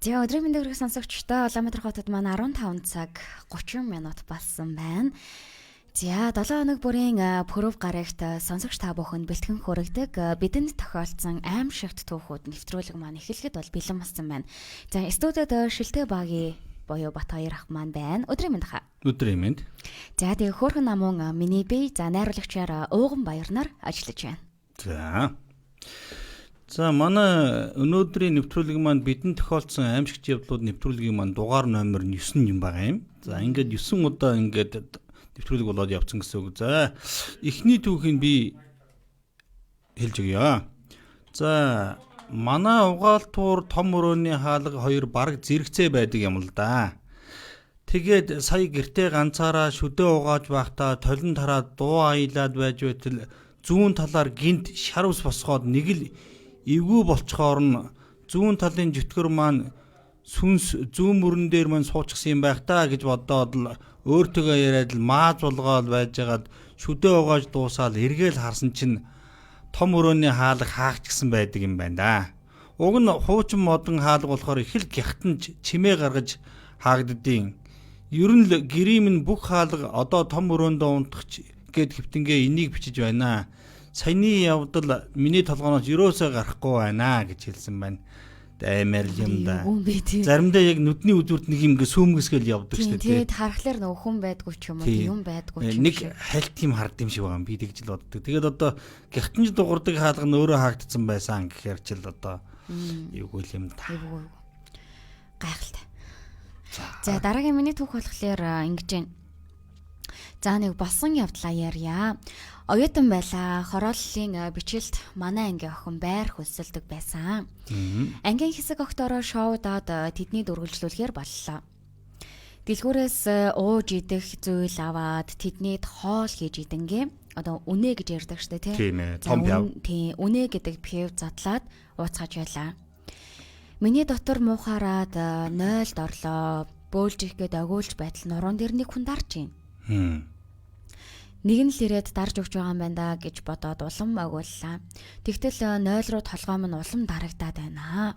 За, өдрийн мэндийг хүргэх сонсогчдоо, Улаанбаатар хотод маань 15 цаг 30 минут болсон байна. За, 7 хоног бүрийн пүрэв гарагт сонсогч та бүхэнд бэлтгэн хүргэдэг бидэнд тохиолдсон аимшигт түүхүүд нэвтрүүлэг маань эхлэхэд бол бэлэн болсон байна. За, студиод Шилтэй багийн буюу Бат хоёр ах маань байна. Өдрийн мэнд хаа. Өдрийн мэнд. За, тэгээ хөөрхөн намун миний бие, за, найруулагчаар Ууган Баярнаар ажиллаж байна. За. За, манай өнөөдрийн нэвтрүүлэг маань бидэнд тохиолдсон аимшигт явдлууд нэвтрүүлгийн маань дугаар номер 9 юм байгаа юм. За, ингээд 9 удаа ингээд нэвтрүүлэг болоод явцсан гэсэн үг. За, эхний түүхийг би хэлж өгье. За, манай угаалтуур том өрөөний хаалга хоёр бараг зэрэгцээ байдаг юм л да. Тэгээд сая гэртээ ганцаараа шүдээ угааж байхдаа толон тараад дуу аялаад байж байтал зүүн талаар гинт шар ус босгоод нэг л эвгүй болцохоор нь зүүн талын жөтгөр маань сүнс зүүн мөрөн дээр маань суучихсан юм байх та гэж бодоод л өөртөөгөө яриад л мааз болгоол байжгаад шүдээ угааж дуусаал эргээл харсан чинь том өрөөний хаалга хаагчсан байдаг юм байна да. Уг нь хуучин модон хаалга болохоор их л гягтан чимээ гаргаж хаагддیں۔ Ер нь л гэрийн минь бүх хаалга одоо том өрөөндөө унтах гээд хэвтэнгээ энийг бичиж байна. Саяны явдал миний толгооноос ерөөсөө гарахгүй байна гэж хэлсэн байна. Аймаар юм да. Заримдаа яг нүдний үзүүрт нэг юм ингээ сүүмгэсгээл явдаг шүү дээ. Тэгээд харахлаар нөгөө хүн байдгүй ч юм уу, юм байдгүй ч юм. Нэг хальт юм хард юм шиг байгаа юм. Би тэгж л боддог. Тэгээд одоо гягтанж дуурдаг хаалга нь өөрөө хаагдсан байсан гэхээр ч л одоо эвгүй юм та. Эвгүй. Гайхалтай. За, дараагийн миний түүх болохоор ингэж байна. За, нэг болсон явдлаа ярья. Оюутан байлаа. Хорооллын бичилт манай ангийн охин байр хөлсөлдөг байсан. Ангийн хэсэг огтороо шоудаад тэдний дөрвөлжлүүлэхээр боллоо. Дэлгүүрээс ууж идэх зүйл аваад тэднийд хоол хийж идэнгээ. Одоо үнэ гэж ярьдаг штэ, тий. Тийм ээ. Том пив. Тий, үнэ гэдэг пив задлаад ууцгааж байлаа. Миний дотор муухаараад 0-д орлоо. Бөөлж их гээд огиулж байтал нуруунд дээр нэг хүн дарж байна. Нэг нь л ирээд дарж өгч байгаа юм байна да гэж бодоод улам огиуллаа. Тэгтэл 0 руу толгой минь улам дарагдаад байна.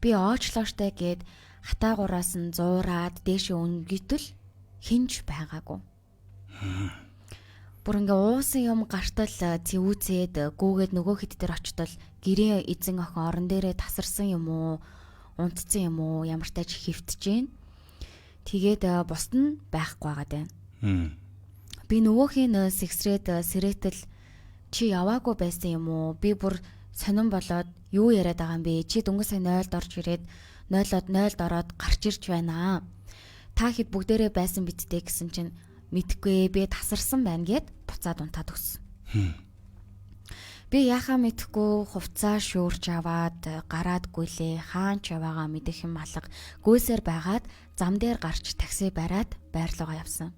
Би оочлооштой гээд хатаагуураас нь зуураад дээшээ өнгөтөл хинж байгаагүй. Бүр ингээ уусан юм гартал цэвүүцээд гүүгээд нөгөө хэд дээр очтол гэрийн эзэн охин орон дээрээ тасарсан юм уу, унтцсан юм уу, ямар тач хөвтөж гин. Тэгээд бусд нь байхгүй байгаад байна. Би нөгөөхийг сэгсрээд сэрээтэл чи яваагүй байсан юм уу? Би бүр сонин болоод юу яриад байгаа юм бэ? Чи дөнгөж сая 0-д орж ирээд 0-од 0-д ороод гарч ирж байна. Та хэд бүгдээрээ байсан бидтэй гэсэн чинь мэдхгүй, би тасарсан байна гэд буцаад унтаад өгсөн. Би яхаа мэдхгүй хувцаа шүүрч аваад гараад гүйлээ, хаан ч яваагаа мэдэх юм алга. Гүйсээр байгаад зам дээр гарч такси бариад байрлуугаа явсан.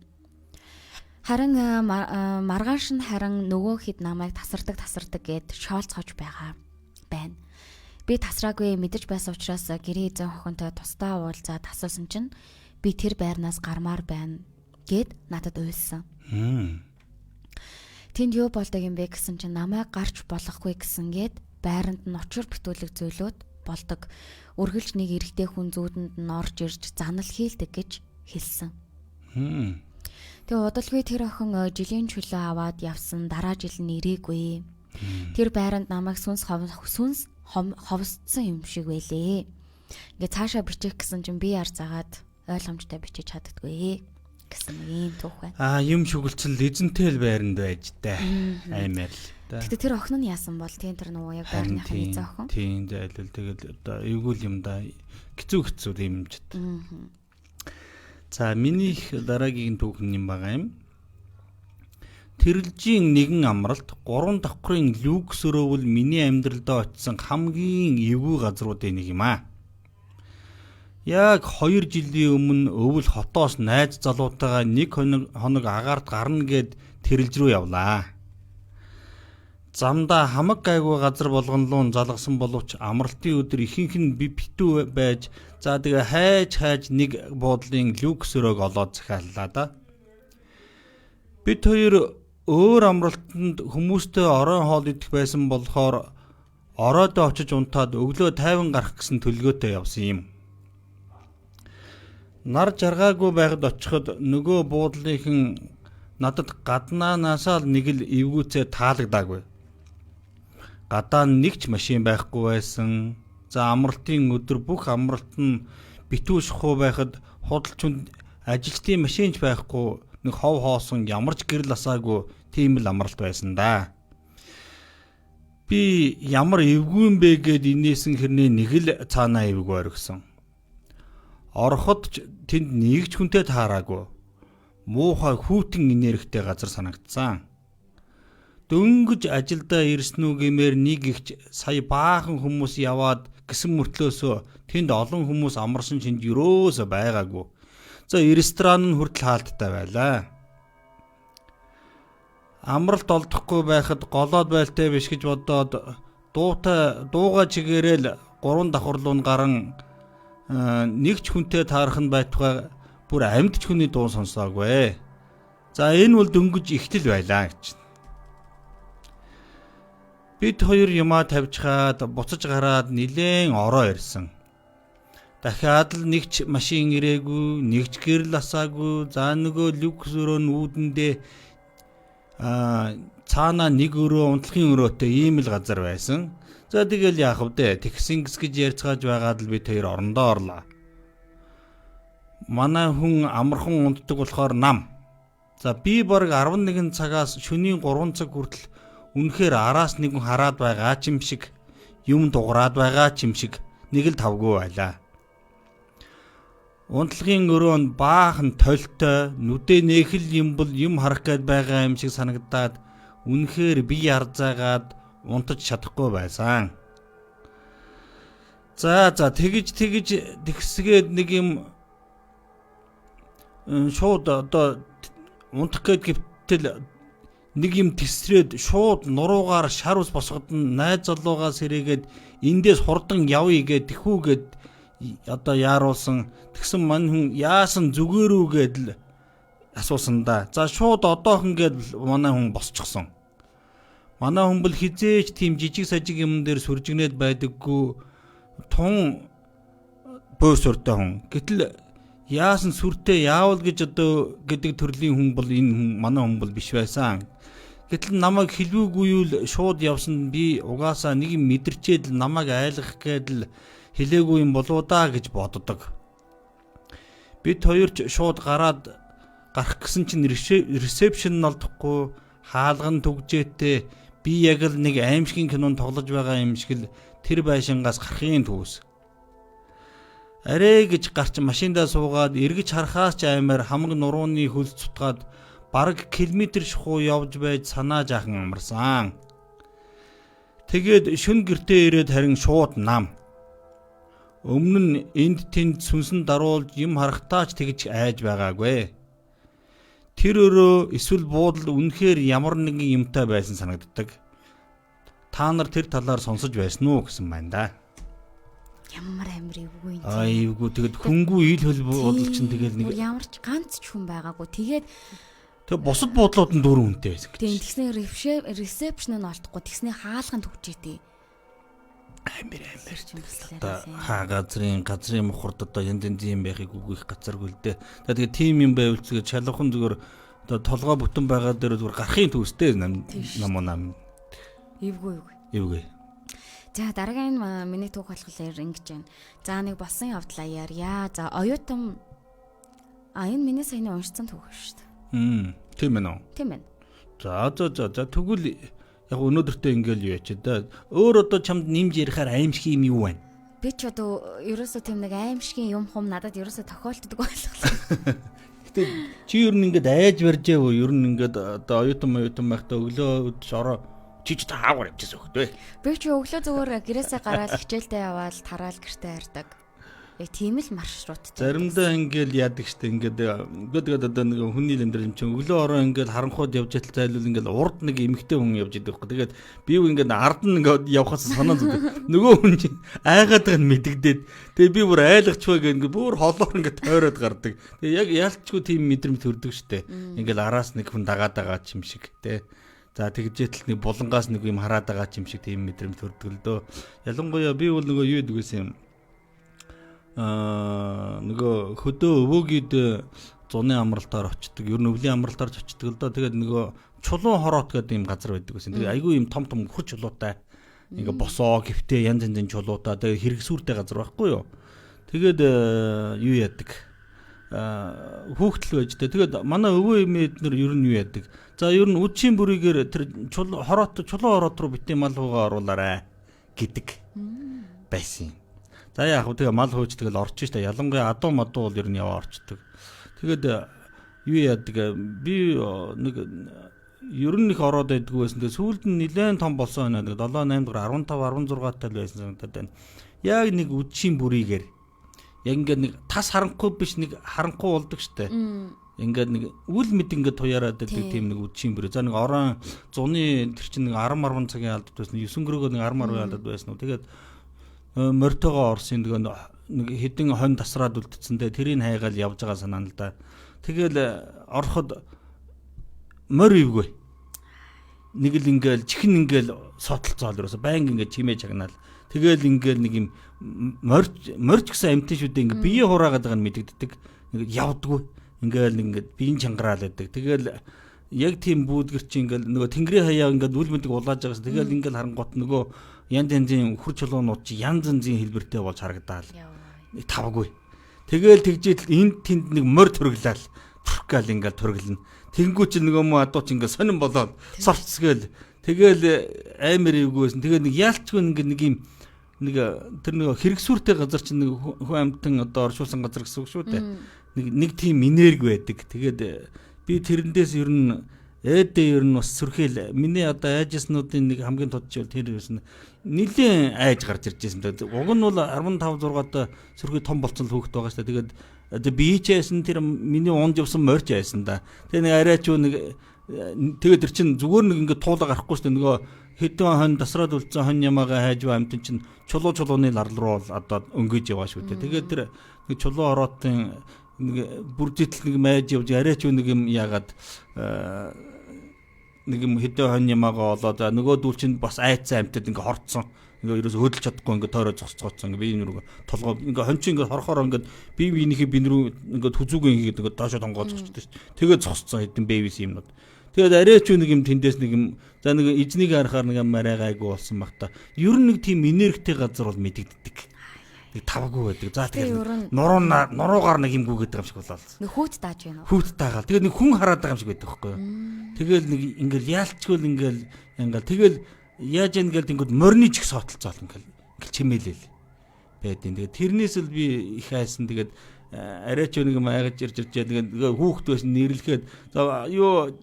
Харин маргааш нь харин нөгөө хэд намайг тасардаг тасардаг гэд шоолцоож байгаа байна. Би тасраагүй мэдэж байсан учраас гэрээ эзэн охинтой тусдаа уулзаад асуусан чинь би тэр байрнаас гармаар байна гэд надад уйлсан. Тэнд юу болдог юм бэ гэсэн чинь намайг гарч болохгүй гэсэн гээд байранд нь учир битүүлэг зүйлүүд болдог. Үргэлж нэг эрэгтэй хүн зүүдэнд нь орж ирж занал хийлдэг гэж хэлсэн. Тэгээ удалгүй тэр охин жилийн чөлөө аваад явсан, дараа жил нь ирээгүй. Тэр байранд намайг сүнс ховсдсон юм шиг байлээ. Ингээ цаашаа бичих гэсэн чинь би яар заагаад ойлгомжтой бичиж чаддаггүй гэсэн ийм түүх байна. Аа, юм шүгэлцэл эзэнтэй л байранд байж та. Аймаар л та. Гэтэ тэр охин нь яасан бол тийм тэр нөгөө яг байрныхаа эзэн охин. Тийм зайлвал тэгэл одоо эвгүй юм да. Хэцүү хэцүү юм ч. За, минийх дараагийн түүх нь юм байгаа юм. Тэрэлжийн нэгэн амралт 3 давхрын люкс өрөөвөл миний амьдралдаа очисон хамгийн эвгүй газруудын нэг юм аа. Яг 2 жилийн өмнө өвөл хотоос найз залуутайгаа нэг хоног агаарт гарна гэд тэрэлж рүү явлаа. Замдаа хамаг гайгүй газар болгонлуун залгасан боловч амралтын өдөр ихэнх нь би битүү байж, за тэгээ хайж хайж нэг буудлын люкс өрөөг олоод захиаллаа да. Бид хоёр өөр амралтанд хүмүүстэй оройн хоол идэх байсан болохоор ороодоо очиж унтаад өглөө тайван гарах гэсэн төлөвлөгөөтэй явсан юм. Нар жаргаагүй байхад очиход нөгөө буудлынхан надад гаднаанаасаа л нэг л эвгүүцээ таалагдаагүй. Гадаа нэг ч машин байхгүй байсан. За амралтын өдөр бүх амралт нь битүү шахуу байхад худалчунд ажилчдын машин ч байхгүй, нэг хов хоосон ямар ч гэрэл асаагүй тийм л амралт байсан да. Би ямар эвгүй юм бэ гэд инээсэн хэрнээ нэг л цаанаа эвгүй оргисон. Ороход ч тэнд нэг ч хүнтэй таараагүй. Муухай хүүтэн энергитэй газар санагдсан. Дөнгөж ажилдаа ирсэн үү гэмээр нэг ихч сая баахан хүмүүс яваад гисэн мөртлөөсөө тэнд олон хүмүүс амарсан шинж ерөөсөө байгаагүй. За ресторан нь хүртэл хаалттай байлаа. Амралт олдохгүй байхад голоод байлтай биш гэж бодоод дууга чигээрэл 3 давхар руу гарan нэг ч хүнтэй таарах нь байтугай бүр амьд ч хүний дуу сонсоогүй. За энэ бол дөнгөж ихтэл байлаа гэж. Бид хоёр юмаа тавьчихад буцаж гараад нилээн ороо ирсэн. Дахиад л нэг ч машин ирээгүй, нэг ч гэрэл асаагүй. За нөгөө люкс өрөө нь үүдэндээ цаанаа нэг өрөө унтлахын өрөөтэй ийм л газар байсан. За тэгэл яах вэ? Тэгсэн гэж ярьцгааж байгаад л бид хоёр орондоо орлоо. Манай хүн амархан унтдаг болохоор нам. За би бараг 11 цагаас шөнийн 3 цаг хүртэл үнэхээр араас нэг хүн хараад байгаа ч юм шиг, юм дуграад байгаа ч юм шиг нэг л тавгүй байлаа. Унтлагын өрөө нь баахан толтой, нүдэ нээхэл юм бол юм харах гээд байгаа юм шиг санагдаад үнэхээр би ярзаагаад унтаж чадахгүй байсан. За тэгж тэгсгээд нэг юм шууд одоо унтах гээд гэвтэл нэг юм тесрээд шууд нуруугаар шар ус босгод нь найз залуугаас сэрээгээд эндээс хурдан явъя гээд тэхүүгээд одоо яаруулсан. Тэгсэн мань хүн яасан зүгээр үү гэдэл асуусан да. За шууд одоохон гээд манай хүн босчихсон. Манай хүн бол хизээч тийм жижиг сажиг юм дээр сүржигнээд байдаггүй тун бөөр сүртэй хүн. Гэтэл яасан сүртэй яавал гэж одоо гэдэг төрлийн хүн бол энэ хүн манай хүн бол биш байсан. Гэтэл намайг хэлвүүгүй юу л шууд явсан би угаасаа нэг юм мэдэрчээд л намайг айлгах гээд л хэлээгүй юм болоо да гэж боддог. Бид хоёр ч шууд гараад гарах гэсэн чинь ресепшн нь олдохгүй, хаалган түгжээтэй би яг л нэг аимшигын кинонд тоглож байгаа юм шиг л тэр байшингаас гарахын түүс. Арай гэж гарч машиндаа суугаад эргэж харахаас ч аймаар хамаг нурууны хөлс цутгаад бараг километр шахуу явж байж санаа жаахан амарсан. Тэгээд шүн гэртээ ирээд харин шууд нам. Өмнө нь энд тэнд сүнсэн даруулж юм харахтаа ч тэгж айж байгаагүй. Тэр өрөө эсвэл буудал үнэхээр ямар нэгэн юмтай байсан санагддаг. Та нар тэр талаар сонсож байсан уу гэсэн байна да. Ямар амир эвгүй юм. Аа эвгүй тэгэд хөнгүү ил хөл буудал чинь тэгэл нэг ямар ч ганц ч хүн байгаагүй. Тэгээд тэг бусад буудлууд нь дөрвөн хүнтэй байсан гэж. Тийм тэгснэ ресепшн нь олдохгүй тэгснэ хаалган түгжээтэй. Амир одоо хаа газрын мухард одоо янз янзын юм байхыг үгүйх газаргүй л дээ. Тэгээ тийм юм байвал зүгээр чалуухан зүгээр одоо толгой бүтэн байгаа дээр зүгээр гарахын төстэй нам нам. Эвгүй. Эвгүй. За дараагийн миний түүх болохоор ингэж байна. За нэг болсон явдлаа ярья. За оюутан энэ миний саяны уншсан түүх шүү дээ. Тийм ээ нөө. Тийм ээ. За тэгвэл яг өнөөдөртөө ингээл юу яч да. Өөр одоо чамд нэмж ярихаар аимшиг юм юу байна? Би ч одоо ерөөсөө тийм нэг аимшигын юм хум надад ерөөсөө тохиолддог байлаа. Гэтэ чи ер нь ингээд айж барьжээ юу? Ер нь ингээд одоо оюутан байхдаа өглөө өдөж ороо чи ч таагаар явчихсан хөхтэй. Би чи өглөө зүгээр гэрээсээ гараал хичээлдээ яваал тараал гэртээ хардаг. Яг тийм л маршруттай. Заримдаа ингээл яадаг штэ ингээд ингээд одоо нэг хүний амьдрал юм чинь өглөө ороо ингээд харанхууд явж ятал зайлуул ингээд урд нэг эмэгтэй хүн явж идэг байхгүй. Тэгээд би ингээд ард нь ингээд явхаас санаа зовдөг. Нөгөө хүн чинь айгаад байгаа нь мэдэгдээд тэгээд би бүр айлгачваа гэх ингээд бүр холоор ингээд тойроод гардаг. Тэгээд яг ялчгүй тийм мэдрэмж төрдөг штэ. Ингээд араас нэг хүн дагаад байгаа ч юм шиг тэ. За тэгжээтэл нэг булангаас нэг юм хараад байгаа ч юм шиг тийм мэдрэмж төрдөг л дөө. Ялангуяа би бол нөгөө юу гэдэг вэ юм. Нөгөө хөдөө өвөөгийг зуны амралтаар очдөг. Ер нь өвлийн амралтаар ч очдөг л доо. Тэгээд нөгөө чулуун хороот гэдэг юм газар байдаг гэсэн. Тэгээд айгүй юм том том хөр чулуутай. Ингээ босоо гифтэй янз янзын чулуутай. Тэгээд хэрэгсүүртэй газар байхгүй юу? Тэгээд юу яадаг? Хүүхдэл байж тээ. Тэгээд манай өвөө эмээ эднэр ер нь юу яадаг? За ер нь үдшийн бүрийгээр тэр чулуун хороот руу битгий мал хуугаа оруулаарай гэдэг байсан юм. За яг хөө тэгээ мал хууч тэгэл орчих штэ. Ялангуяа адуу мадуу бол ер нь яваа орчдөг. Тэгээд юу яадаг? Би нэг ер нь их ороод байдгүй байсан. Тэгээ сүүлд нь нэлээд том болсон байна. 7 8 дугаар 15 16 тал байсан санагдаад байна. Яг нэг үдшийн бүрийгээр яг ингээд нэг тас харанхуй биш нэг харанхуй болдог штэ. Ингээд нэг үл мэд ингээд туяараад байдаг тийм нэг үдшийн бүрээ. За нэг орон зуны тэр чинь нэг 10 10 цагийн алдад байсан. 9 гөрөөгөө нэг 10 10 алдад байсан уу. Тэгээд морьтойгоо орсон. Тэгээ нэг хэдэн хонь тасраад үлдсэн те тэрийг хайгаал явж байгаа санаа л да. Тэгэл ороход морь ивгүй. Нэг л ингээл чихэн ингээл сотолцоол ерөөсө байнг ингээд чимээ чагнаал. Тэгэл ингээл нэг юм морьч гэсэн амьтан шүү дээ ингээд бие хураагаад байгаа нь мэдэгддэг. Ингээд явдггүй. Ингээл ингээд биеийн чангараал байдаг. Тэгэл яг тийм бүүдгэр чи ингээл нөгөө тэнгэрийн хаяа ингээд үл мэдэг улааж байгаас тэгэл ингээл харангуут нөгөө янз янзын үхэр чулуунууд чи янз янзын хэлбэртэй болж харагдаал. Нэг тавгүй. Тэгэл тэгжээтэл энд тэнд нэг морь төрөглөөл. Түрхгээл ингээл төрөглөнө. Тэнгүү чи нөгөө мө адуу чи ингээл сонин болоод сорцсгээл. Тэгэл амар эвгүй байсан. Тэгээ нэг яалчгүй ингээд нэг юм нэг тэр нөгөө хэрэгсүүртэй газар чи нэг хүн амтан одоо оршуулсан газар гэсэн үг шүү дээ. Нэг тийм энерги байдаг. Тэгээд би тэрэндээс ер нь ээдээ ер нь бас сөрхийл. Миний одоо айжснуудын нэг хамгийн тод жил тэр байсан. Нилийн айж гарч ирж байсан. Уг нь бол 15 6-ад сөрхий том болсон л хүүхэд байгаа шүү дээ. Тэгээд би ч айсан тэр миний унд явсан морьч айсан да. Тэгээ нэг арай ч нэг тэгээд тэр чин зүгээр нэг ингээд туулаа гарахгүй шүү дээ. Нөгөө хэдэн хонь тасраад үлдсэн хонь ямаагаа хайж ба амтэн чин чулууны ларл руу бол одоо өнгөж яваа шүү дээ. Тэгээд тэр нэг чулуу ороотын нэг бүржитл нэг майж явж арай ч нэг юм яагаад нэг юм хэдэн хонь ямаагаа олоод нөгөө дүүл чинь бас айцсан амьтад ингээ хорцсон. Ингээ ерөөсө хөдөлж чадахгүй ингээ тойроо зогсцооцсон. Ингээ би энэ рүү толгой ингээ хон чинь ингээ хорхоор ингээ би биенийхээ бин рүү ингээ түзүүгэн хийгээд ингээ доошо тонгоо зогсчихдээ шүү дээ. Тэгээд зогсцсон хэдэн бэвис юмнууд. Тэгээд арай ч нэг юм тэндээс нэг юм за нэг эзнийг харахаар нэг юм арай гайгүй болсон баг та. Ер нь нэг тийм энергитэй газар бол мэдэгддэг. Нэг тавгүй байдаг. За тэгэл нуруугаар нэг юм гүгээд байгаа юм шиг болоо. Нэг хүүт дааж байна уу? Хүүт даагаал. Тэгээд нэг хүн хараад байгаа юм шиг байдаг байхгүй юу? Тэгэл нэг ингээл яалчгүй л ингээл ингээл тэгэл яаж ингээл тэнгүүд морины чих сотолцоол ингээл ингээл чимээлэл байдیں۔ Тэгээд тэрнээс л би их айсан. Тэгээд арай ч нэг юм айгаж ирж ирж тэгээд хүүхэд байсан нэрлэхэд за юу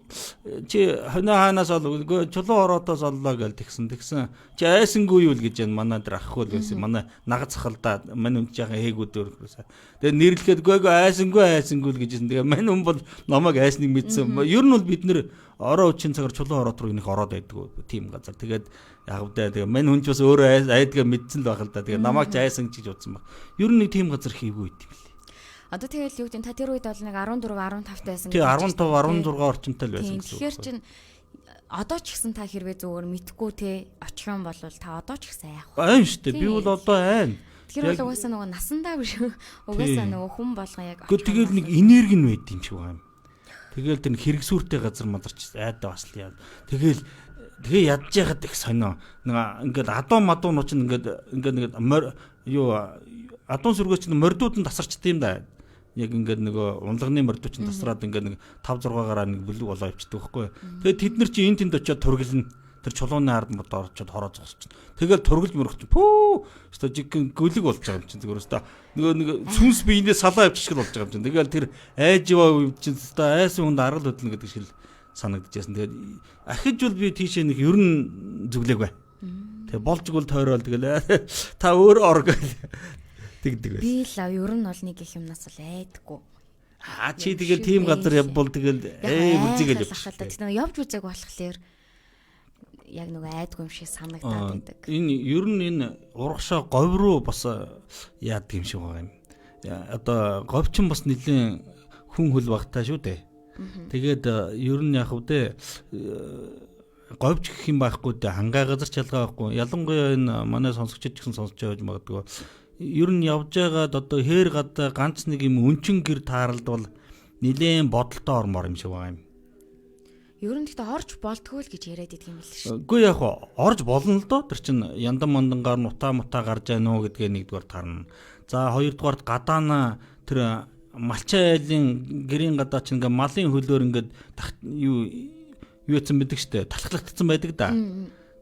чи хонио хаанаас ол чулуу ороотоос оллоо гэж тэгсэн. Тэгсэн чи айсангүй юу л гэж байна. Манай дээр ах хөл байсан. Манай нагаз цахалдаа мань үн жаахан хээгүүд өрхөөсөө. Тэгээд нэрлэхэд гүй айсангүй айсангүй л гэжсэн. Тэгээд мань хүн бол намайг айсныг мэдсэн. Ер нь бол бид нэр ороо үчин цагаар чулуу ороот руу нэг ороод байдаг тийм газар. Тэгээд яг үдэ тэгээ мань хүн ч бас өөрөө айдгаа мэдсэн л байх л да. Тэгээд намайг ч айсан гэж бодсон баг. Ер нь нэг тийм газар хийвгүй юм лээ. Одоо тэгэл юу гэдэг та тэр үед бол нэг 14 15 байсан гэж. Тий 15 16 орчимтай л байсан гэсэн. Тэгэхээр чин одоо ч гэсэн та хэрвээ зүгээр мэдхгүй те очих юм бол та одоо ч гэсэн айх. Айн шүү дээ. Би бол одоо айн. Тэр бол угаасаа нөгөө насандаа биш. Угаасаа нөгөө хүн болгон яг. Гэхдээ тэгэл нэг энерги нь байд юм шиг байна. Тэгэл тэр хэрэгсүүртэй газар мазарч айдаа бас л яа. Тэгэл тэгээ ядж яхад их сонио. Нэг ингээд адуу мадуунууд чинь ингээд ингээд нэг юу адуун сүргөөч чинь мордууд нь тасарчд юм да. Яг ингээд нөгөө унлагны мордууд чинь тасраад ингээд нэг 5 6 гараа нэг бүлэг болоо явчихдаг байхгүй. Тэгээд тэд нар чинь эн тэнд очиод турглана. Тэр чулууны ард мод орчод хороо зогсчихно. Тэгэл тургалж мөрөх чинь пүү өстой жигэн гөлөг болж байгаа юм чинь зүгээр өстой. Нөгөө нэг сүнс биенээ салаа явчих шиг болж байгаа юм чинь. Тэгэл тэр айж яваа үед чинь өстой айсан хүнд аргал хөдлөнө гэдэг шиг санагдчихсэн. Тэгээд ахиж бол би тийшээ нэг ер нь зүглээгүй. Тэгээ болжгүй тойрол тэгэл та өөр ор гэл тэгдэг байсан. Би л ер нь бол нэг их юмнаас бол айдаггүй. Аа чи тэгэл тийм газар явбал тэгэл үзээгээл явчих. Тэр нэг явж үзег болохоор яг нөгөө айдгүй юм шиг санагдаад байдаг. Энэ ер нь энэ урагшаа говь руу бас яадаг юм шиг байгаа юм. Одоо говьчин бас нэлийн хүн хөл багтаа шүү дээ. Тэгээд ер нь яг үдэ говьч гэх юм байхгүй дээ, хангай газар ч ялгаа байхгүй. Ялангуяа энэ манай сонсогчид ч гэсэн сонсож байж магадгүй. Ер нь явж байгаад одоо хээр гадаа ганц нэг юм өнчин гэр тааралд бол нилээн бодолтой ормоор юм шиг байгаа юм. Ер нь гэхдээ орж болдгоо л гэж яриад идэх юм бэл шүү. Үгүй яг орж болно л доо. Тэр чин яндан мандангаар нутаа мутаа гарч яана уу гэдгээ нэгдүгээр таарна. За хоёрдугаарт гадаана тэр малчай айлын гэрийн гадаа чинь ингээ малын хөлөөр ингээд юу юу яцсан байдаг штэ, талхлагдсан байдаг да.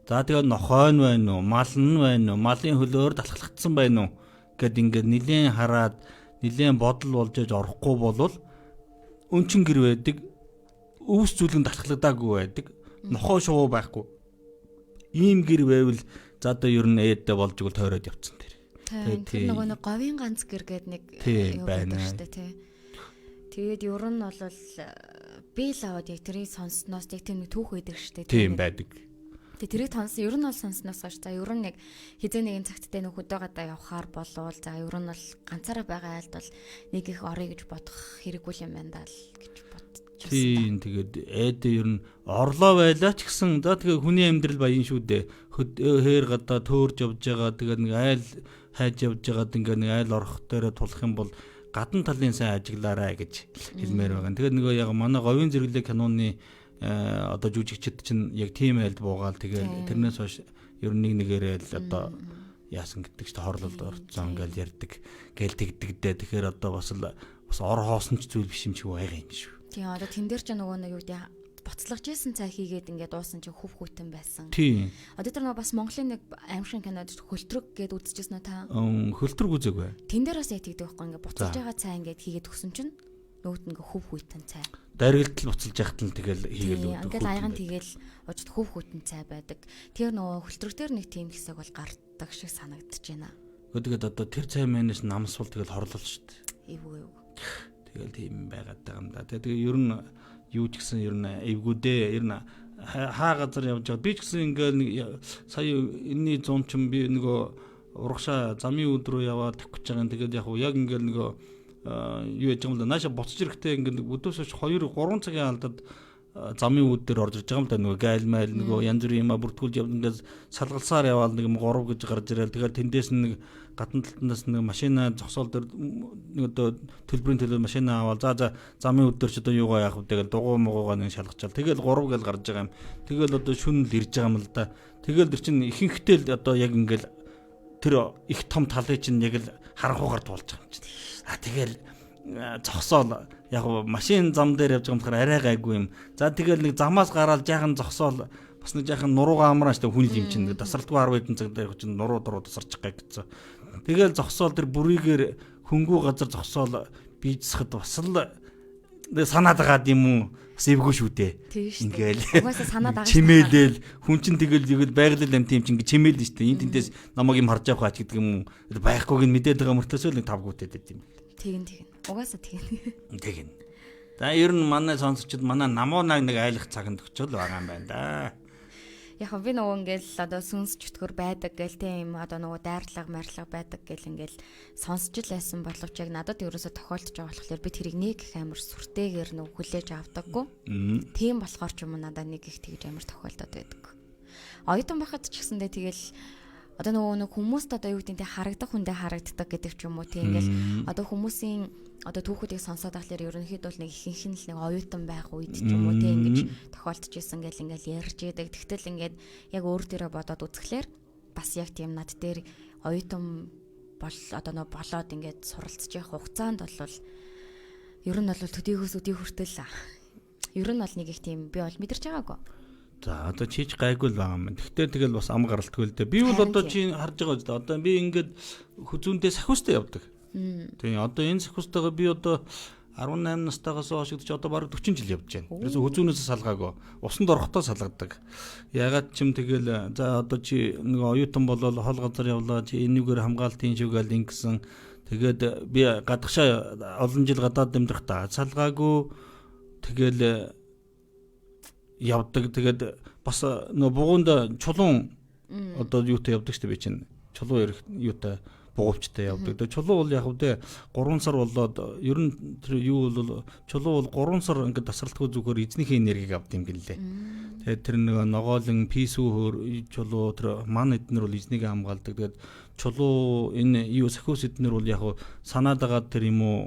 За тэгээд нохой нь байна уу, мал нь байна уу, малын хөлөөр талхлагдсан байна уу гэд ингээд нилээн хараад нилээн бодол болж ээж орохгүй болвол өнчин гэр байдаг, өвс зүйлэн талхлагдаагүй байдаг, нохой шувуу байхгүй. Ийм гэр байвал за одоо ер нь ээдтэй болж игэл тойроод явцсан тэр. Тэр нөгөө нэг говийн ганц гэр гээд нэг юу байдаг штэ тий. Тэгээд ер нь бол би л аваад яг тэрийг сонссноос яг тэр нэг түүх байдаг штэ. Тийм байдаг. Тэгээ тэрийг тонсон ер нь бол сонсноос хойш за ер нь яг хизээ нэгэн цагттай нэг хөдөө гадаа явхаар болвол за ер нь бол ганцаараа байгаа айлд бол нэг их орё гэж бодох хэрэггүй юм байна даа л гэж бодчихсон. Тийм тэгээд ээд ер нь орлоо байлаа ч гэсэн за тэгээ хүний амьдрал баян шүү дээ. Хээр гадаа төөрж явж байгаа тэгээд нэг айл хайж явж байгаад ингээ нэг айл орох дээрээ тулах юм бол гадна талын сайн ажиглаарай гэж хэлмээр байгаа. Тэгээд нөгөө яг манай говийн зэрэглээ киноны одоо жүжигчд чинь яг тийм айлд буугаал тэгээд тэрнээс хойш ер нь нэг нэгээрээ л одоо яасан гэдэг чинь хорлолд орцсон ингээл ярьдаг гээл тэгдэг дээ. Тэгэхээр одоо бас л бас ор хоосон ч зүйл биш юм шиг байгаа юм шүү. Тийм одоо тэн дээр ч нөгөө нэг юу гэдэг буцлагж исэн цай хийгээд ингээд дуусан чинь хөв хүйтэн байсан. Тийм. Одоо тэр нөгөө бас Монголын нэг аимшиг кинод хөлтрөг гээд үзчихсэн үү та? Хөлтрөг үзээгүй. Тэн дээр бас яг тэгдэг байхгүй ингээд буцалж байгаа цай ингээд хийгээд өгсөн чинь нөгөөд ингээ хөв хүйтэн цай. Даригдал буцалж яхад л тэгэл хийгээл өгдөг. Ингээл аягаан тэгэл очд хөв хүйтэн цай байдаг. Тэр нөгөө хөлтрөг дээр нэг тийм хэсэг бол гардаг шиг санагдаж байна. Тэгээд одоо тэр цай мэнэс намсвал тэгэл хорлол шүү дээ. Эвгүй эвгүй. Тэгэл тийм байгаад байгаа юм да. Тэгээ ер нь юу ч гэсэн ер нь эвгүй дээ. Ер нь хаа газар явж байгаа. Би ч гэсэн ингээл нэг сая энэний 100 ч би нөгөө урагшаа замын өд рүү яваад тавих гэж байгаа юм. Тэгээд яг яг ингээл нөгөө юу яж байгаа юм л нааша буцаж ирэхдээ ингээд өдөөс хойш 2 3 цагийн алдад замын үд дээр орж ирж байгаа юм л да. Нөгөө гайл майл нөгөө янз бүрийн юма бүртгүүлж явд ингээд салгалсаар яваал нэг юм 3 гэж гарч ирээл тэгэл тэндээс нэг гадна талтнаас нэг машина зогсоол дээр нэг одоо төлбөрийн төлөө машина аваад за за замын үд дээр ч одоо юугаа яах вэ тэгэл дугуй мугуугаа нэг шалгачаал тэгэл 3 гэж гарч байгаа юм. Тэгэл одоо шүн л ирж байгаа юм л да. Тэгэл тэр чинь ихэнхдээ л одоо яг ингээд тэр их том талыг чинь яг л харанхуугаар туулж байгаа юм чинь. А тэгэл зогсоол яг машин зам дээр явж байгаа юм болохоор арай гайгүй юм. За тэгэл нэг замаас гараад жаахан зогсоол бас нэг жаахан нуруугаа амраа штэ хүн л юм чинь тасралтгүй 10 хэдэн цаг дээр чинь нуруу дуруу тасарчих гай гэсэн. Тэгэл зогсоол тэр бүрийгээр хөнгүү газар зогсоол бийжсэхэд бас л санаад байгаа юм уу? Бас эвгүй шүү дээ. Ингээл угаасаа санаад байгаа. Чимээлэл хүн чинь тэгэл тэгэл байгаль амт юм чинь ингээ чимээл шүү дээ. Энд тэндээс намайг юм харж явах ач гэдэг юм уу? Байхгүйг нь мэдээд байгаа мөртлөөсөө л нэг тавгүйтэй байд юм. Тэгин тэгин. Угаасаа тэгин. Тэгин. За ер нь манай сонсогчид манай намуунаг нэг айлах цагт өчөл байгаа юм байна да. Яг би нөгөө ингээл одоо сүнс чөтгөр байдаг гэл тийм одоо нөгөө дайрлага марилга байдаг гэл ингээл сонсч л байсан боловч яг надад ерөөсө тохиолдож байгаа болохоор би тэрийг нэг их амар сүртэйгээр нөгөө хүлээж авдаггүй. Тийм болохоор ч юм уу надад нэг их тэгж амар тохиолдоод байдаг. Оюутан байхад ч гэсэндээ тэгэл одоо нөгөө нэг хүмүүст одоо юу гэдэг нь харагдах хүндээ харагддаг гэдэг ч юм уу тийм ингээл одоо хүмүүсийн одоо түүхүүдийг сонсоод ахлаар ерөнхийдөө бол нэг ихэнх нь л нэг оюутан байх үед ч юм уу тийм ингэж тохиолдож исэн гэл ингээл ярьж идэг. Тэгтэл ингээд яг өөр дээрээ бодоод үзэхлээр бас яг тийм над дээр оюутан бол одоо нөө болоод ингээд суралцж явах хугацаанд бол ер нь бол төдийхөөс өдий хүртэл ер нь бол нэг их тийм би бол мэдэрч байгаагүй. За одоо чийж гайгүй л байгаа юм. Тэгтээ тэгэл бас ам гаралтгүй л дээ. Би бол одоо чи харж байгаа үст. Одоо би ингээд хүзүүндээ сахиустай явдаг. Тийм одоо энэ сахиустайгаа би одоо 18 настайгаас хойш гэдэг чи одоо бараг 40 жил явж байна. Тэрээс хүзүүнээс салгаагүй. Усанд орохдоо салгадаг. Ягаад ч юм тэгэл за одоо чи нэг оюутан болол хол газар явлаа. Чи энүүгээр хамгаалтын шиг гал ингэсэн. Тэгээд би гадагшаа олон жил гадаад амьдрахдаа салгаагүй. Тэгэл явдаг. Тэгээд бас нөө бугуунд чулуун одоо юутай явдаг шүү дээ би чинь. Чулуу ярих юутай Бугуувчтай явдаг. Тэгээ чулуу бол яг үдэ 3 сар болоод ер нь тэр юу бол чулуу бол 3 сар ингээд тасралтгүй зүгээр эзнийхээ энергийг авд юм гэлээ. Тэгээд тэр нэг ногоолон писүү хөр чулуу тэр ман эднэр бол эзнийг хамгаалдаг. Тэгээд чулуу энэ юу сахиус эднэр бол яг санаад байгаа тэр юм уу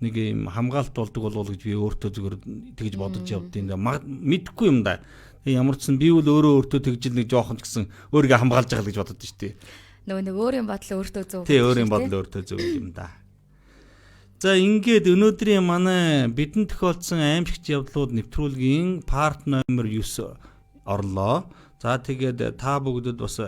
нэг юм хамгаалт болдог болов гэж би өөртөө зүгээр тэгж бодож явдیں۔ Мэдхгүй юм да. Тэг ямар ч сан би бол өөрөө өөртөө тэгж нэг жоохон ч гэсэн өөрийгөө хамгаалж байгаа л гэж бодод шүү дээ. Нөгөө нэг өөрийн бодол өөртөө зөв. Тий, өөрийн бодол өөртөө зөв юм да. За ингээд өнөөдрийн манай бидэнд тохиолдсон аимшигт явдлууд нэвтрүүлгийн part номер 9 орлоо. За тэгээд та бүгдэд бас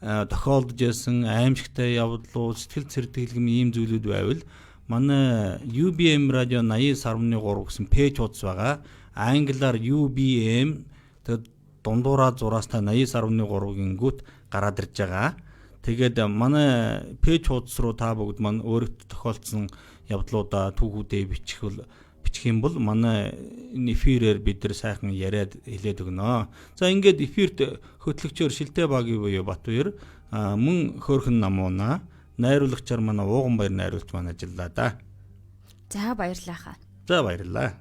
тохиолдож байсан аимшигтай явдлууд, сэтгэл цэрдгэлгэм ийм зүйлүүд байвал манай UBM радио 89.3 гэсэн пэйж хуудас байгаа. Англиар UBM тэгээд дундуураа зураастай 89.3 гингүүт гараад ирж байгаа. Тэгээд манай пэйж хуудас руу та бүгд маань өөрөд тохиолдсон явдлуудаа түүхүүдээ бичих бол бичих юм бол манай энэ эфирээр бид нар сайхан яриад хэлээд өгнө. За ингээд эфирт хөтлөгчөөр Шилтэй багийн буюу Батбаяр мөн хөөрхөн намууна найруулагчаар манай Ууган баяр найруулагч маань ажиллаа да. За баярлалаа. За баярлалаа.